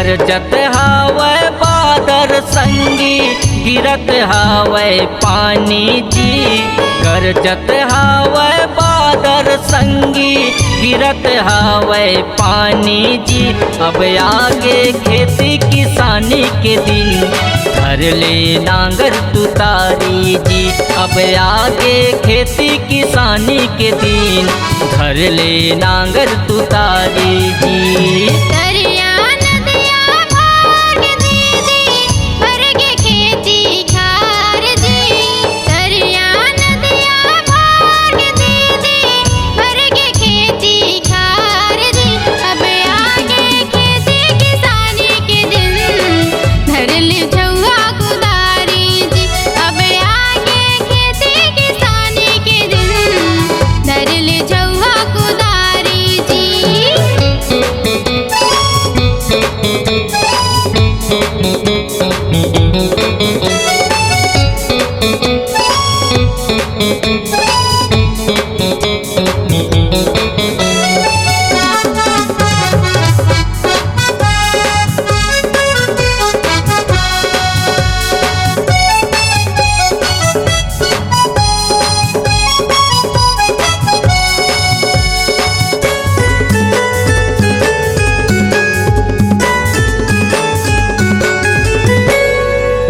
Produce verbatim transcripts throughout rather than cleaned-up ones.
गरजत हावय बादर संगी, गिरत हावय पानी जी। गरजत हावय बादर संगी, गिरत हावय पानी जी। अब आगे खेती किसानी के दिन, धर ले नांगर तुतारी जी। अब आगे खेती किसानी के दिन, धर ले नांगर तुतारी जी। तरिया नदिया भाग दीदी, भर के खेती खार जी। तरिया नदिया भाग दीदी, भर के खेती खार जी। अब आगे खेती किसानी के दिन, धर ले झउआ कुदारी जी। अब आगे खेती किसानी के दिन, धर ले झउआ कुदारी जी।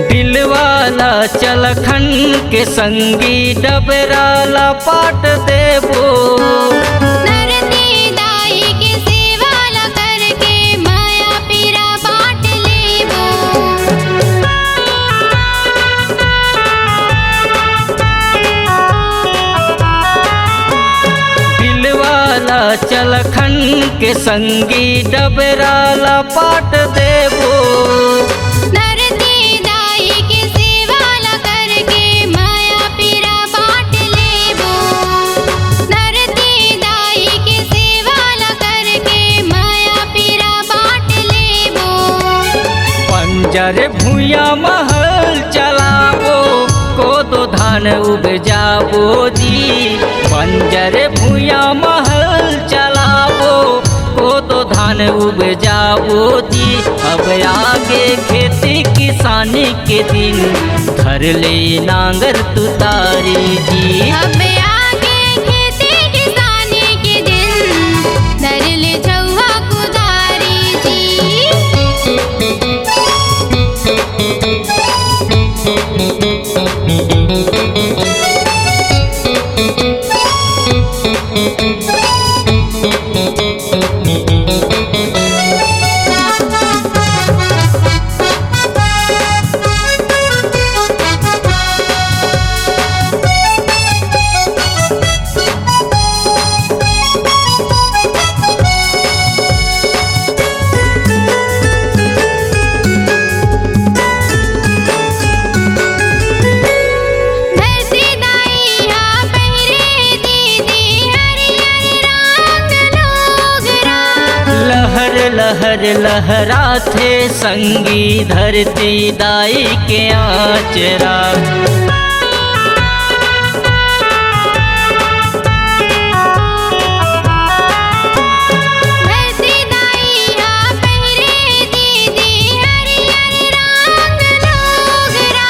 बिलवा ला चलखन के संगी, डबरा ला पाट देबो। धरती दाई के सेवा ला करके, माया पीरा बांट लेबो। बिलवा ला चलखन के संगी, डबरा ला पाट देबो। धरती दाई के सेवा ला करके, माया पीरा बांट लेबो। धरती दाई के सेवा ला करके, माया पीरा बांट लेबो। बंजर भुइयां म हल चलाबो, कोदो धान उपजाबो जी। बंजर भुइयां म हल चलाबो, कोदो धान उपजाबो जी। अब आगे खेती किसानी के दिन, धर ले नांगर तुतारी जी। अब आगे खेती किसानी के दिन, धर ले झउआ कुदारी जी। धरती दाई हा पहिरे दीदी हरियर रंग लुगरा। लहर लहर लहराथे संगी धरती दाई के आंचरा। धरती दाई हा पहिरे दीदी हरियर रंग लुगरा।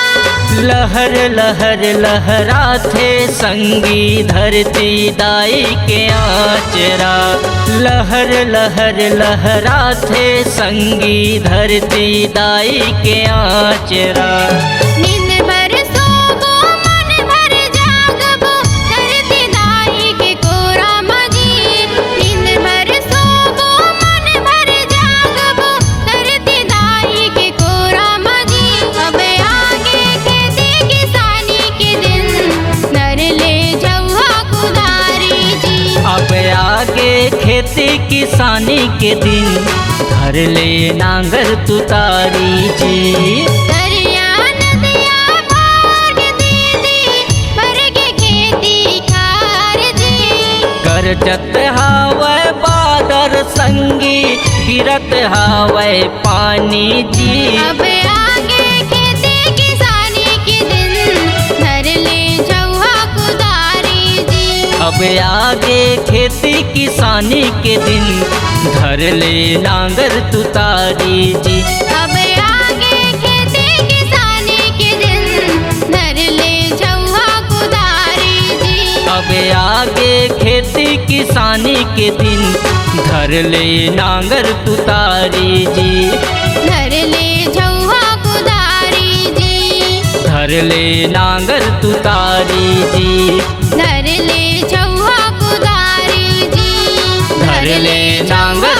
लहर लहर लहराथे संगी धरती दाई के आंचरा। लहर लहर लहराथे संगी धरती दाई के आंचरा। नींद भर सोबो, मन भर जागबो, धरती दाई के कोरा म जी। नींद भर सोबो, मन भर जागबो, धरती दाई के कोरा म जी। अब आगे खेती किसानी के दिन, धर ले झउआ कुदारी जी। अब आगे खेती किसानी के दिन, धर ले नांगर तुतारी जी। तरिया नदिया भाग दीदी, भर के खेती खार जी। गरजत हावय बादर संगी, गिरत हावय पानी जी। अब आगे खेती किसानी के दिन, धर ले झउआ कुदारी जी। अब आगे खेती किसानी किसानी के दिन, धर ले नांगर तुतारी जी। अब आगे खेती किसानी के दिन, धर ले झउहा कुदारी जी। अब आगे खेती किसानी के दिन, धर ले नांगर तुतारी जी। धर ले झउहा कुदारी जी। धर ले नांगर तुतारी जी। धर ले झउहा कुदारी जी। धर ले नांगर